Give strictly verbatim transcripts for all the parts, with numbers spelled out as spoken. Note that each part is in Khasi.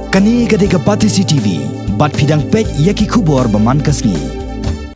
Kane ka dei ka Batesi T V, bad phi dang peit ïa ki khubor ba man ka sngi.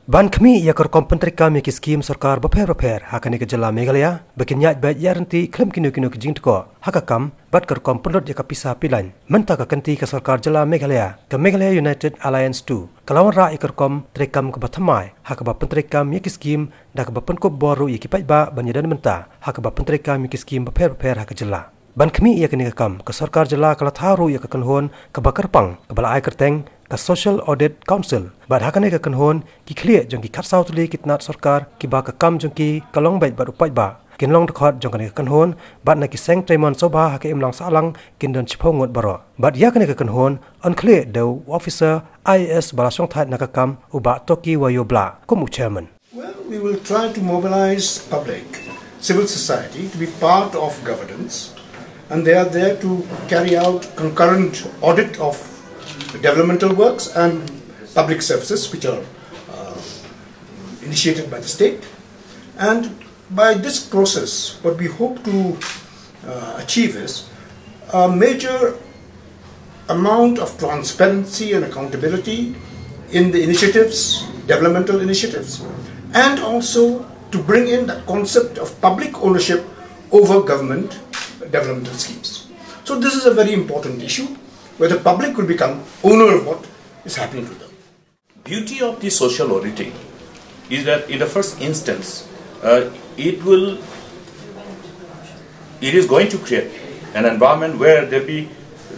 Ban khmih ïa ka rukom pyntreikam ïa ki skim sorkar bapher bapher ha kane ka jylla Meghalaya, ba kin ïaid beit ïaid ryntih khlem kino kino ki jingtkoh ha ka kam bad ka rukom pynlut ïa ka pisa pilan. Mynta ka kynti ka sorkar jylla Meghalaya, ka Meghalaya United Alliance two, ka la wanrah ïa ka rukom treikam kaba thymmai ha kaba pyntreikam ïa ki skim, da kaba pynkup bor ruh ïa ki paidbah ban ïadon bynta ha kaba pyntreikam ïa ki skim bapher bapher ha ka jylla. Ban khmih ïa kane ka kam, ka sorkar jylla ka la thaw ruh ïa ka kynhun kaba kyrpang kaba la ai kyrteng ka Social Audit Council. Bad ha kane ka kynhun, ki khlieh jong ki khatsaw tylli ki tnat sorkar kiba ka kam jong ki ka long beit bad u paidbah, kin long dkhot jong kane ka kynhun, bad na ki seng treimon sawbha ha ka imlang sahlang kin don shiphew ngut baroh. Bad ïa kane ka kynhun yn khlieh da u officer I A S ba la shongthait na ka kam, u Bah Toki Waioblah, kum u chairman. Well, we will try to mobilize public, civil society to be part of governance, and they are there to carry out concurrent audit of developmental works and public services which are uh, initiated by the state. And by this process, what we hope to uh, achieve is a major amount of transparency and accountability in the initiatives, developmental initiatives, and also to bring in that concept of public ownership over government developmental schemes. So this is a very important issue where the public will become owner of what is happening to them. Beauty of the social auditing is that in the first instance, uh, it will, it is going to create an environment where there be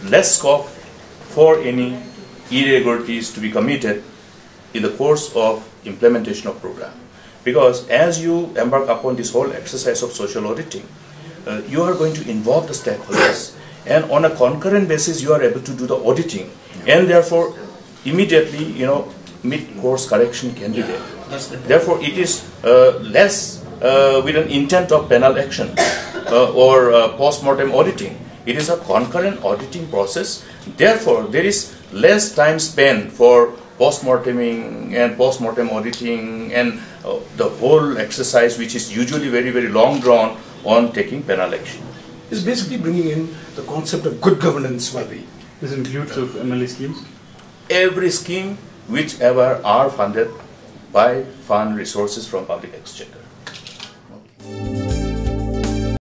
less scope for any irregularities to be committed in the course of implementation of program. Because as you embark upon this whole exercise of social auditing, uh, you are going to involve the stakeholders, and on a concurrent basis, you are able to do the auditing, and therefore, immediately, you know, mid-course correction can be there. Therefore, it is uh, less uh, with an intent of penal action uh, or uh, post-mortem auditing. It is a concurrent auditing process. Therefore, there is less time spent for post-morteming and post-mortem auditing and uh, the whole exercise, which is usually very, very long drawn on taking penal action. It's basically bringing in the concept of good governance, Vabi. This includes of M L A schemes? Every scheme whichever are funded by fund resources from public exchequer.